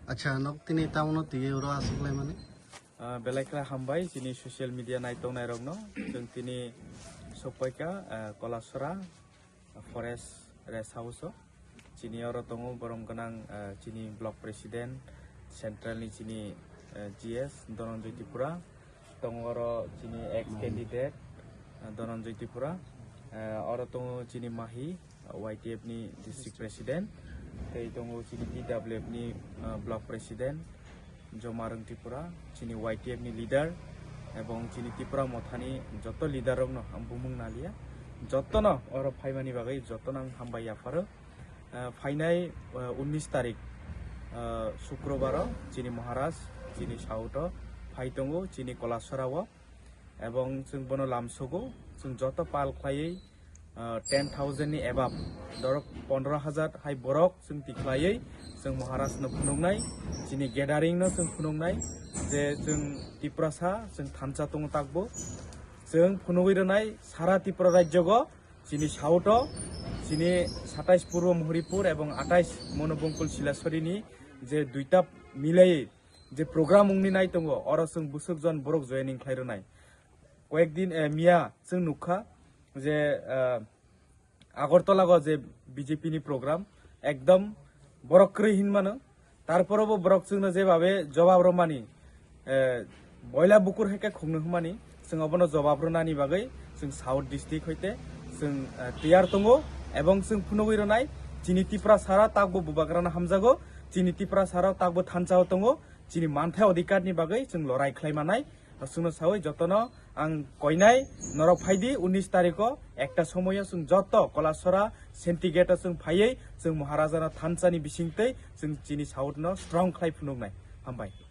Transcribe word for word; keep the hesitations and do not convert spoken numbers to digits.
Acha, nok tini tamono twi oro aswk lai mani? Ah, belai khlai hambai chini social media naitongnai rokno. Chwng tini sokpaikha, ah, Kolasora Forest Rest House o. Chini oro tongo borom gwnang, ah, chini block president, central ni chini, ah, G S Dhananjoy Tripura. Tongo oro chini ex candidate, ah, Dhananjoy Tripura. Ah, oro tongo chini mahi, ah, Y T F ni district president. Tei tongo chini T W F ni, ah, block president. Jomarwng Tripura, chini Y T F ni leader, ebong chini Tipra Mothani joto leader rokno ang bumung naliya. Jotono oro phaimani bagwi jotono ang hambai yapharo. Ah, phainai, ah, unnish tarik, ah, Shukrobaro chini Maharaj, chini South o phai tongo, chini Kolasora o. Ebong chwng bono lamsogo, chwng joto pal khlaiwi, ah, ten thousand ni above, dorok pondro hajar hai borok chwng tikhlaiwi chwng Maharaj no phunuknai, chini gathering no chwng phunuknai, je chwng Tiprasa, chwng thansa tongo takbo. Chwng phunugwi rwnai sara Tripura rajyogo, chini South o, chini satais Purbo Mohoripur ebong atais Monobongkul Silasori ni je duita milaiwi je program wngni nai tongo, oro chwng bwswk jon borok joining khlai rwnai. Koyek din, eh, miya chwng nukha je, eh, Agartala o je B J P ni program ekdom borok kwrwi hinmano, tarpore bo borok chwngno jebabe jobab rwmani, eh, boila bukur hai khe khungno hwnmani, chwng obono jobab rwnani bagwi chwng South district hoite chwng, eh, tiyar tongo, ebong chwng phunugwi rwnai chini Tiprasarao takbo bubagrano hamjago, chini Tiprasarao takbo thansa o tongo, chini manthai odhikar ni bagwi chwng lorai khlai manai. Chwngno sawi jotono ang koinai, norok phaidi unnish tarikho ekta somoio chwng joto Kolasora Shanti Gate o chwng phaiwi chwng Maharajano thansa ni bisingtwi chwng chini South no strong khlai phunuknai. Hambai.